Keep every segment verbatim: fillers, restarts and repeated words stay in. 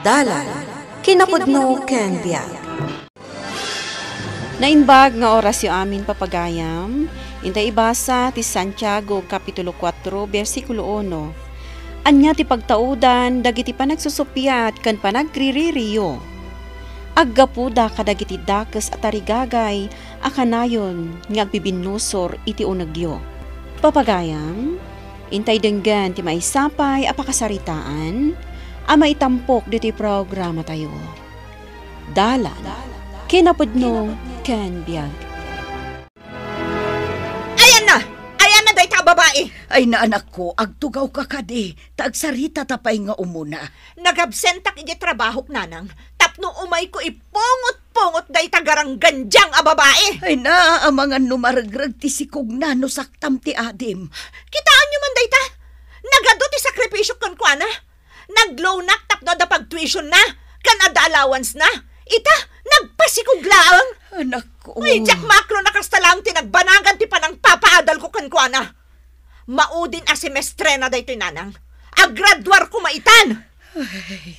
Dalan, kinapudno ken biag. Naimbag nga orasyo amin, papagayam. Intay ibasa ti Santiago, Kapitulo kuatro, bersikulo uno. Ania ti pagtaudan dagiti panagsusuppiat ken panagriririyo? Aggapuda kadagiti dakes a tarigagay a kanayon nga agbibinnusor iti unegyo. Papagayam, intay denggen ti maisapay a pakasaritaan a maitampok ditoy programatayo. Dalan, kinapudno, ken biag. Ayanna! Ayanna dayta a babai! Ay, naanakko, agtugawka kadi, ta agsaritata pay nga umuna. Nagabsentak idiay trabahok, nanang, tapno umayko ipungot-pungot dayta garanggandiang a babai! Ay, naaamangan no maregreg ti sikogna no saktam ti adim. Kitaenyo man dayta! Nagadu ti sakripisio kenkuana! Nagloanak tapno adda pagtuitionna, ken adda allowance-na. Ita, nagpasikog laeng. Anakko. Ay, diak maakloan a kasta laeng ti nagbanagan ti panangpapaadalko kenkuana. Maudin a semestrena daytoy, nanang. Agraduar koma itan. Ay.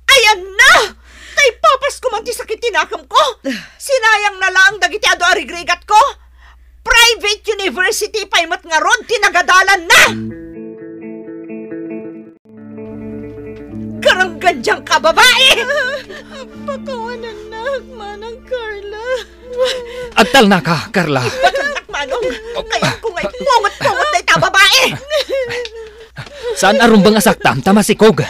Ayanna! Tay papas ko man ti sakit ti nakemko. Sinayangna laeng dagiti adu a rigrigatko. Private university pay met ngarud ti nagadalanna. Garanggandiang ka babai! Pakawanennak, Manang Carla. Agtalnaka, Carla. Ipatannak, Manong. Kayatko nga ipungot-pungot dayta babai! Saan a rumbeng a saktam ta masikog?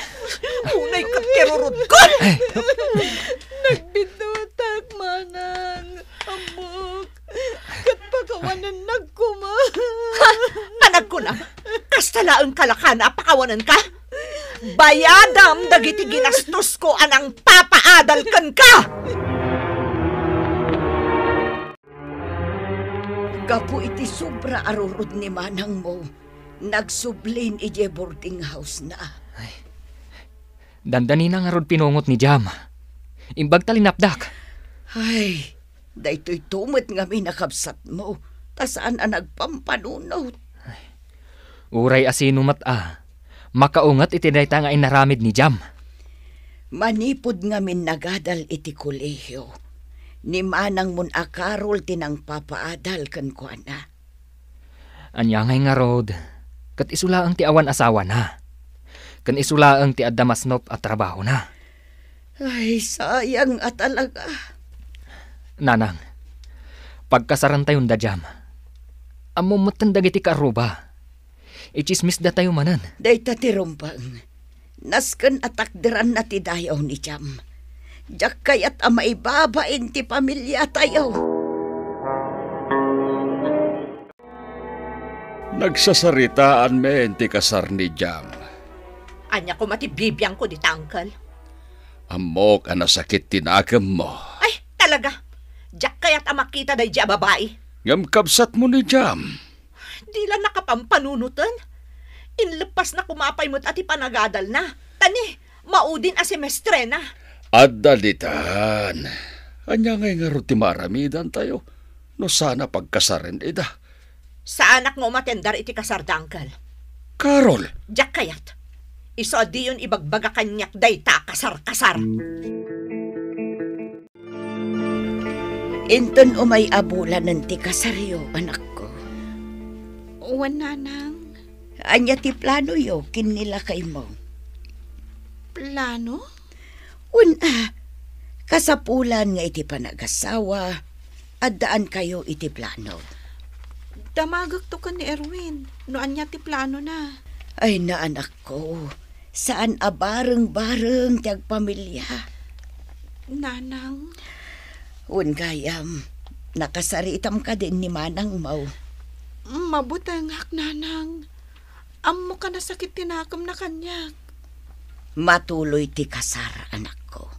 Unay ket ti rurudkon! Nagbidutak, Manang. Ammok. Ket pakawanennak koma. Ha? Panagkunam, kasta laeng kalakana a pakawanenka? Bayadam dagiti ginastosko a nangpapaadal kenka! Gapu iti sobra a rurod ni manangmo, nagsublin idiay boarding house-na. Ay, dandanina ngarud pinungot ni Jam. Imbag ta linapdak. Ay, daytoyto met ngamin a kabsatmo, ta saan a nagpampanunot. Uray a sino met a, makaunget iti dayta nga inaramid ni Jam. Manipud ngamin nagadal iti kolehio, ni manangmon a Carol ti nangpapaadal kenkuana. Ania ngay ngarud, ket isu laeng ti awan asawana, ken isu laeng ti adda masnop a trabahona. Ay, sayang a talaga. Nanang, pagkasarentayon da Jam. Ammom metten dagiti kaarruba. Itsismisdatayo manen. Dayta ti rumbeng. Nasken a takderanna ti dayaw ni Jam. Diak kayat a maibabain ti pamiliatayo. Nagsasaritaan men ti kasar ni Jam. Ania koma ti bibiangko dita, Uncle? Ammok a nasakit ti nakemmo. Ay, talaga! Diak kayat a makita daydi a babai. Ngem kabsatmo ni Jam. Di la nakapampanunoten. Inleppasna koma pay met a ti panagadalna. Ta ni, maudin a semestrena. Adda ditan. Ania ngay ngarud ti maaramidantayo no saan a pagkasaren ida? Saanak nga umatendar iti kasarda, Uncle. Carol! Diak kayat. Isu a diyon ibagbaga kaniak dayta a kasar-kasar. Inton umay a bulanen ti kasaryo, anakko. Wen, Nanang. Ania ti planoyo ken ni lakaymo? Plano? Wen a, kasapulan nga iti panagasawa, addaankayo iti plano. Damagekto ken ni Erwin no ania ti planona. Ay, naanakko, saan a bareng-bareng ti agpamilia. Nanang. Wen gayam, nakasaritam kadin ni manangmo? Mabutengak, Nanang. Ammok a nasakit ti nakemna kaniak. Matuloy ti kasar, anakko.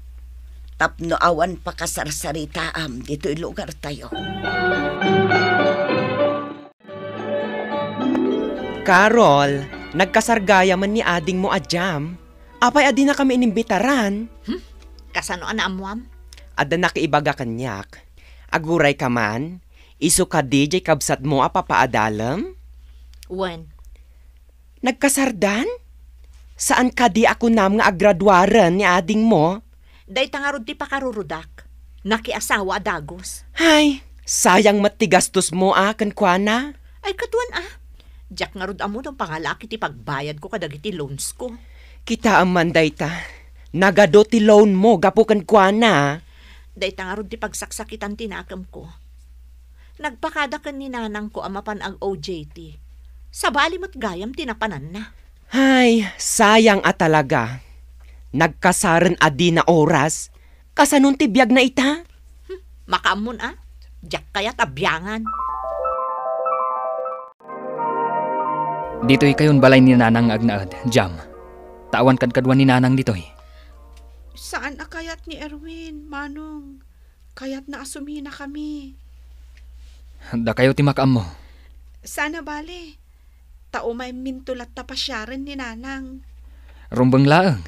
Tapno awan pakasarsaritaam ditoy lugartayo. Carol, nagkasar gayamen ni adingmo a Jam. Apay a dinakami inimbitaran? Hmm? Kasano a naammuam? Adda nakaibaga kaniak. Agurayka man, isu kadi jay kabsatmo a papaadalem? Wen. Nagkasardan? Saan kadi a kunam nga agraduaren ni adingmo? Dayta ngarud ti pakarurudak. Nakiasawa a dagus. Hay, sayang met ti gastos mo a kenkuana. Ay, kaduan a. Diak ngarud ammo no pangalaki ti pagbayadko kadagiti loans ko. Kitaem man dayta. Nagadu ti loan mo gapu kenkuana. Dayta ngarud ti pagsaksakitan ti nakemko. Nagpakada ken ni nanangko a mapan ag-O J T. Sabali met gayam ti napananna. Ay, sayang a talaga. Nagkasaren a dina oras. Kasanon ti biagna ita? Hmm, makaammon a. Diak kayat a biangan. Ditoy kayon balay ni Nanang nga agnaed, Jam. Ta awan kadkadua ni Nanang ditoy. Saan a kayat ni Erwin, Manong. Kayatna a suminakami. Dakayo ti makaammo. Saan a bale. Ta umayminto latta pasiaren ni Nanang. Rumbeng laeng.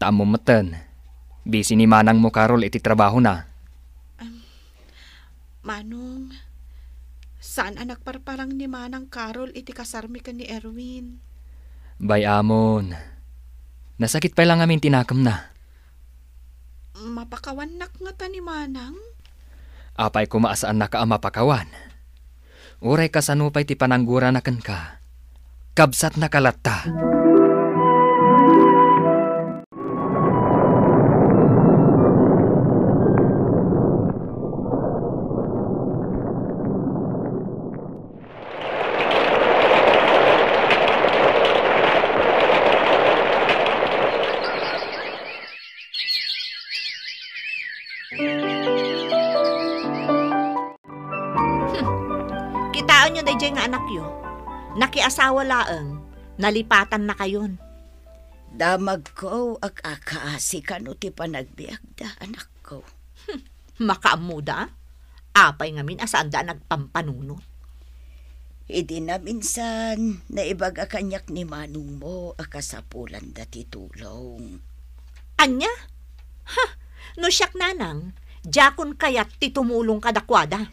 Ta ammom metten, busy ni manangmo Carol iti trabahona. Am, Manong, saan a nagparparang ni Manang Carol iti kasarmi ken ni Erwin. Bay-amon. Nasakit pay la ngamin ti nakemna. Mapakawannak ngata ni Manang? Apay koma a saannaka a mapakawan? Uray kasano pay ti pananggurana kenka, kabsatnaka latta. Hmm. Kitaenyo daydiay nga anakyo. Nakiasawa laeng, nalipatannakayon. Damagko, ag-akaasi kano ti panagbiagda, anakko. Hmm. Makaammoda? Apay ngamin a saanda a nagpampanunot? Idi naminsan, naibaga kaniak ni manongmo a kasapulanda ti tulong. Ania? Ha! No siak, Nanang, diakon kayat ti tumulong kadakuada.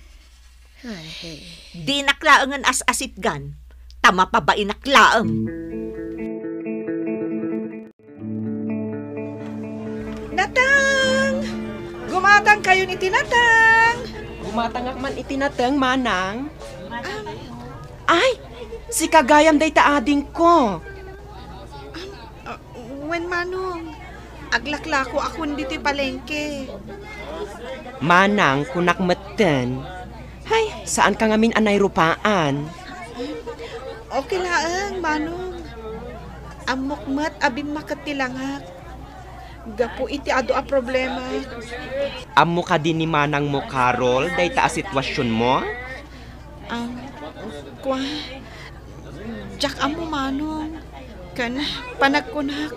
Ay. Dinak laengen as-asitgan, ta mapabainak laeng. Natang! Gumatangkayon iti natang! Gumatangak man iti nateng, Manang. Am. Ay, sika gayam dayta adingko. Am, ah, wen, Manong, aglaklako akon ditoy palengke. Manang, kunak metten. Hay, saanka ngamin a nairupaan. Okay laeng, Manong. Ammok met a bimmaket ti langak gapu iti adu a problema. Ammo kadi ni manangmo, Carol, dayta a situasionmo? Am, kua, diak ammo, Manong. Ken panagkunak,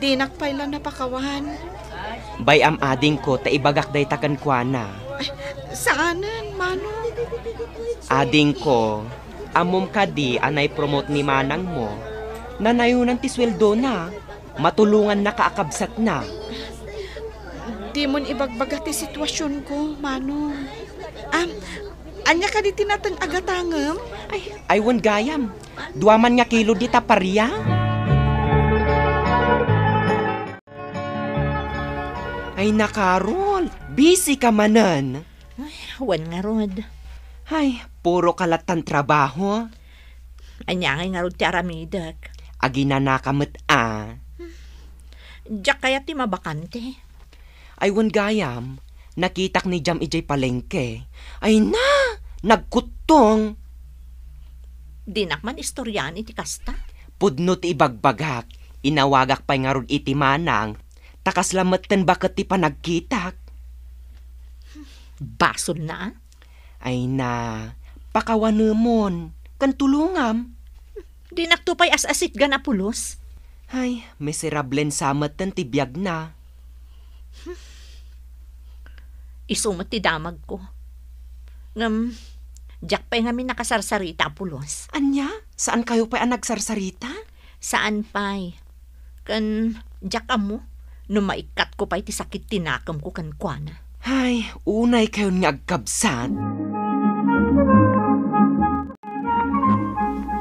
dinak pay la napakawan. Bay-am adingko ta ibagak dayta kenkuana. Ay, saanen, Manong. Adingko, ammom kadi a naipromote ni manangmo? Nanayonan ti sueldona. Matulongannaka a kabsatna. Dimon ibagbaga ti situasionko, Manong. Am, ania kadi ti nateng a gatangem? Ay, ay, wen gayam. Dua man nga kilo dita paria. Ay, nakarol, busy ka manen. Ay, wen ngarud. Ay, puro ka lattan trabaho. Ania ngay ngarud ti aramidek? Aginanaka met a. Diak kayat ti mabakante. Ay, wen gayam, nakitak ni Jam idiay palengke. Ay na, nagkuttong. Dinak man istoriaan iti kasta. Pudno ti ibagbagak, inawagak pay ngarud iti manang, ta kasla metten baket ti panagkitak. Basolna a. Ay na, pakawanemon, ken tulongam. Dinakto pay as-asitgan a pulos. Ay, miserablen sa metten ti biagna. Isu met ti damagko. Ngem, diak pay ngamin nakasarsarita a pulos. Ania? Saankayo pay a nagsarsarita? Saan pay. Ken diak ammo no maikkatko pay ti sakit ti nakemko kenkuana. Ay, unaykayon nga agkabsat.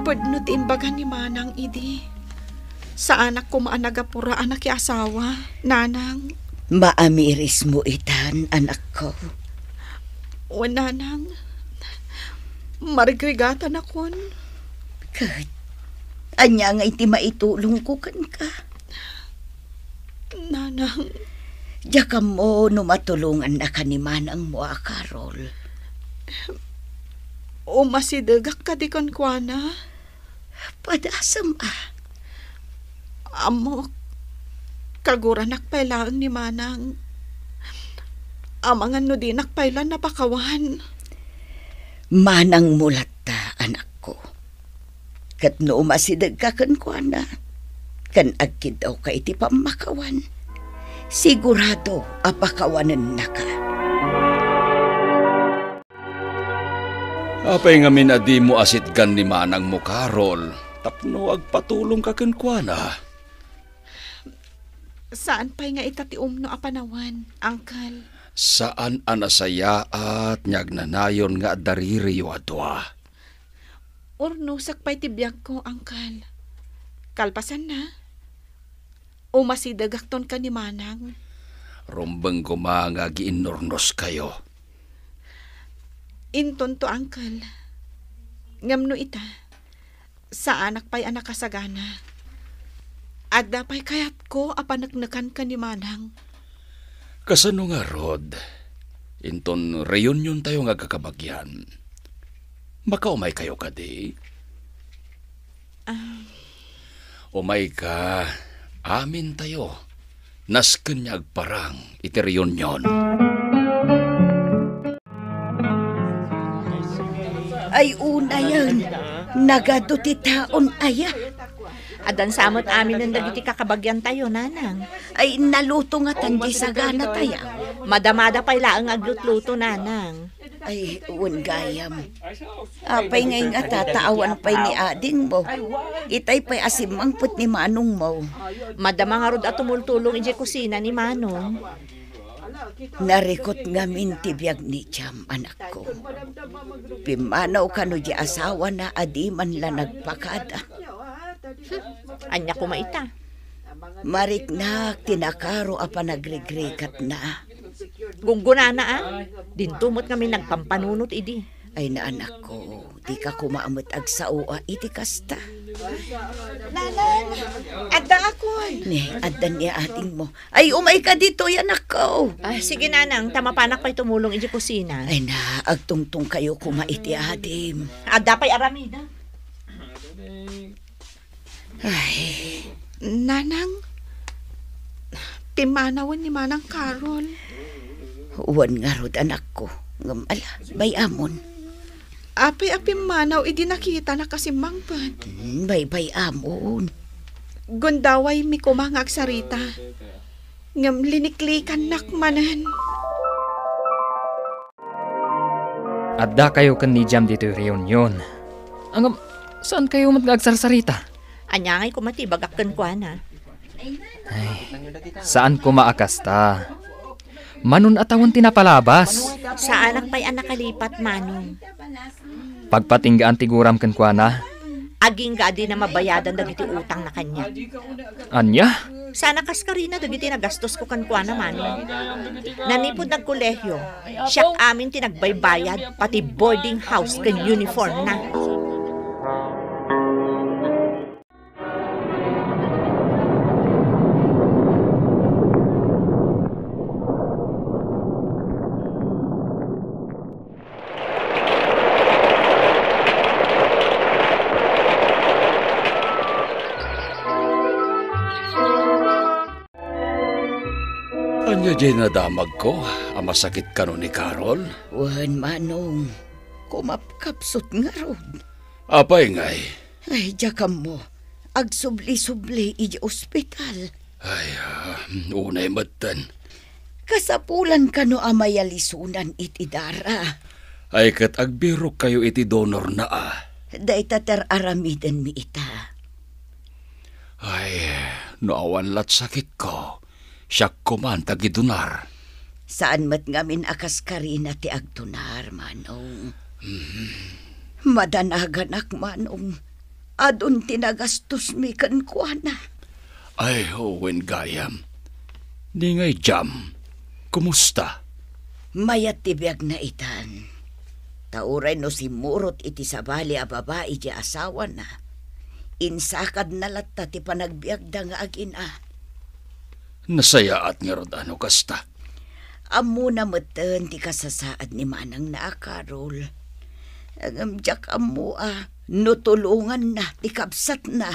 Pudno ti imbaga ni Manang idi. Saanak koma a nagapura a nakiasawa, nanang. Maamirismo itan, anakko. Wen, nanang. Marigrigatanakon. Ket, ania ngay ti maitulongko kenka? Nanang. Diak ammo no matulongannaka ni manangmo a Carol. Umasidegak kadi kenkuana? Padasem a. Ammok, kaguranak pay laeng ni manang. Amangan no dinak pay la napakawan. Manangmo latta, anakko. Ket no umasidegka kenkuana, ken agkidawka iti pammakawan, sigurado a pakawanennaka. Apay ngamin a dimo asitgan ni manangmo, Carol, tapno agpatulongka kenkuana? Saan pay nga ita ti umno a panawen, Uncle. Saan a nasayaat nga agnanayon nga addaririyo a dua. Urnosek pay ti biagko, Uncle. Kalpasanna, umasidegakton ken ni manang. Rumbeng koma nga agiinnurnoskayo. Intonto, Uncle. Ngem no ita, saanak pay a nakasagana. Adda pay kayatko a paneknekan ken ni manang. Kasano ngarud? Inton reuniontayo nga agkakabagian, makaumaykayo kadi? Ah. Umayka, amintayo. Nasken nga agparang iti reunion. Ay, unayen. Nagadu ti taon aya. Addan sa met aminen dagiti kakabagiantayo, nanang. Ay, naluto ngatan diay saganatayo. Madamada pay laeng nga aglutluto, nanang. Ay, wen gayam. Apay ngay ngata ta awan pay ni adingmo? Itay pay a simmangpet ni manongmo. Madama ngarud a tumultulong idiay kusina ni manong. Narikot ngamin ti biag ni Jam, anakko. Pimmanaw kano diay asawana a di man la nagpakada. Ania koma ita? Mariknak ti nakaro a panagrigrikatna. Gunggonana, a? Dinto met ngamin nagpampanunot idi. Ay, naanakko, dika koma met agsao a iti kasta. Nanang, addaakon. Ne, addan ni adingmo. Ay, umayka ditoy, anakko. Ah, sige, nanang, ta mapanak pay tumulong iti kusina. Ay na, agtungtongkayo koma iti adim. Adda pay aramidek. Ay. Nanang, pimmanawen ni Manang Carol. Wen ngarud, anakko. Ngem ala, bay-amon. Apay a pimmanaw idi nakitana a simmangpet? Hmm, bay-bay-amon. Gundawaymi koma nga agsarita. Ngem liniklikannak manen. Addakayo ken ni Jam ditoy reunion. Ngem, saankayo met nga agsarsarita? Ania ngay koma ti ibagak kenkuana? Ay, saan koma a kasta. Manon a tawen ti napalabas. Saanak pay a nakalipat, Manong. Pagpatinggaan ti guram kenkuana. Agingga a dina mabayadan dagiti utangna kaniak. Ania? Saan a kaskarina dagiti nagastosko kenkuana, Manong. Nanipud nagkolehio, siak amin ti nagbaybayad, pati boarding house ken uniformna. Ania diay nadamagko a masakit kano ni Carol? Wen, Manong, kumapkapsut ngarud. Apay ngay? Ay, diak ammo. Agsubli-subli iti ospital. Ay, ah, unay metten. Kasapulan kano a mayalisonan iti dara. Ay, ket agbirokkayo iti donorna, a? Dayta ti ar-aramidenmi ita. Ay, no awan la't sakitko, siak koman ti agidonar. Saan met ngamin a kaskarina ti agdonar, Manong. Mhm. Madanaganak, Manong. Adun ti nagastosmi kenkuana. Ay, wen gayam. Ni ngay Jam, kumusta? Mayat ti biagna itan. Ta uray no simmurot iti sabali a babai ti asawana, insakadna latta ti panagbiagda nga agina. Nasayaat ngarud a no kasta. Ammona metten ti kasasaad ni manangna a Carol. Ngem diak ammo a no tulonganna ti kabsatna.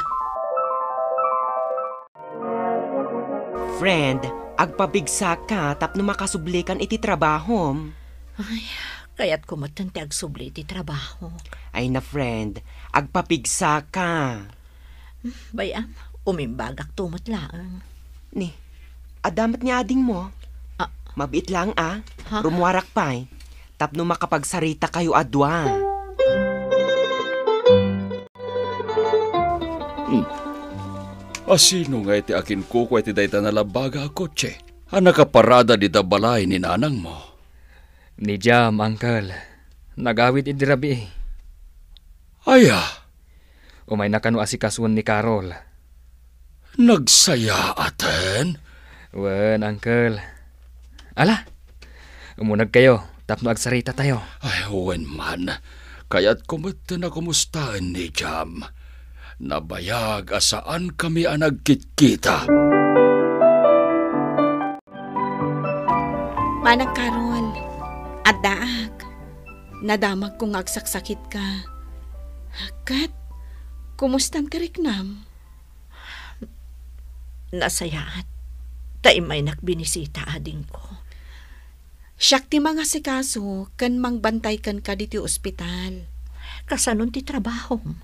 Friend, agpapigsaka tapno makasublikan iti trabahom. Ay, kayatko metten ti agsubli iti trabaho. Ay na, friend, agpapigsaka. Bay-am, umimbagakto met laeng. Ni, adda met ni adingmo? Ah. Mabiit laeng a. Ha? Rummuarak pay, tapno makapagsarita kayo a dua. Hmm. A sino ngay ti akinkukua iti dayta nalabaga a kotse a nakaparada dita balay ni nanangmo? Ni Jam, uncle. Nagawid idi rabii. Aya? Umayna kano asikasuen ni Carol. Nagsayaaten? Wen, uncle. Ala, umuneg kayo tapno agsarita tayo. Ay, wen man. Kayatko metten a kumustaen ni Jam. Nabayag a saan kami a nagkitkita. Manang Carol, addaak. Nadamagko nga agsaksakitka. Ket, kumustan ti riknam? Nasayaat, ta immaynak binisita adingko. Siak ti mangasikaso ken mangbantay kenka ditoy ospital. Kasanon ti trabahom?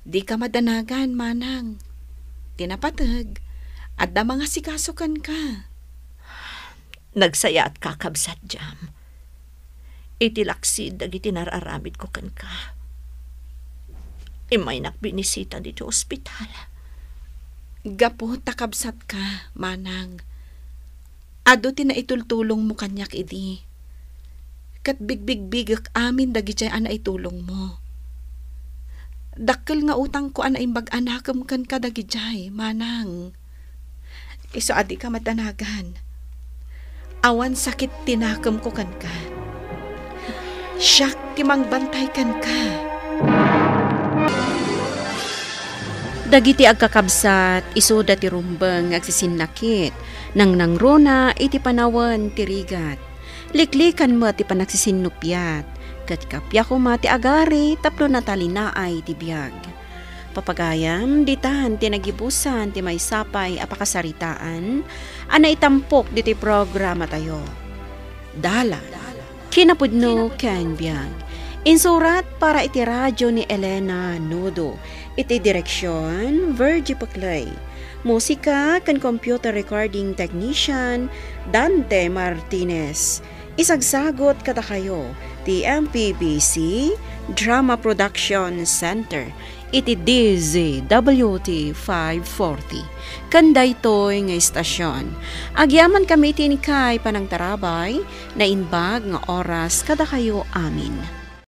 Dika madanagan, manang. Ti napateg, adda mangasikaso kenka. Nagsayaatka, kabsat Jam. Iti laksid dagiti nararamidko kenka, immaynak binisita ditoy ospital. Gapu ta kabsatka, manang, adu ti naitultulongmo kaniak idi. Ket bigbigbigek amin dagidiay a naitulongmo. Dakkel nga utangko a naimbag a nakem kenka dagidiay, manang. Isu a dika madanagan. Awan sakit ti nakemko kenka. Siak ti mangbantay kenka. Dagiti agkakabsat, isuda ti rumbeng nga agsisinnakit, nangnangruna iti panawen ti rigat. Liklikan met ti panagsisinnuppiat, ket kappia koma ti agari tapno natalinaay ti biag. Papagayam, ditan ti nagibusan ti maysa pay a pakasaritaan a naitampok ditoy programatayo. Dalan, kinapudno ken biag. Insurat para iti radio ni Elena Nudo. Iti direksion, Virgie Paclay. Musika ken computer recording technician, Dante Martinez. Isagsagut kadakayo ti M P B C Drama Production Center iti D Z W T five forty. Ken daytoy nga istasyon, agyamankami iti inkay panangtarabay, naimbag nga oras kadakayo amin.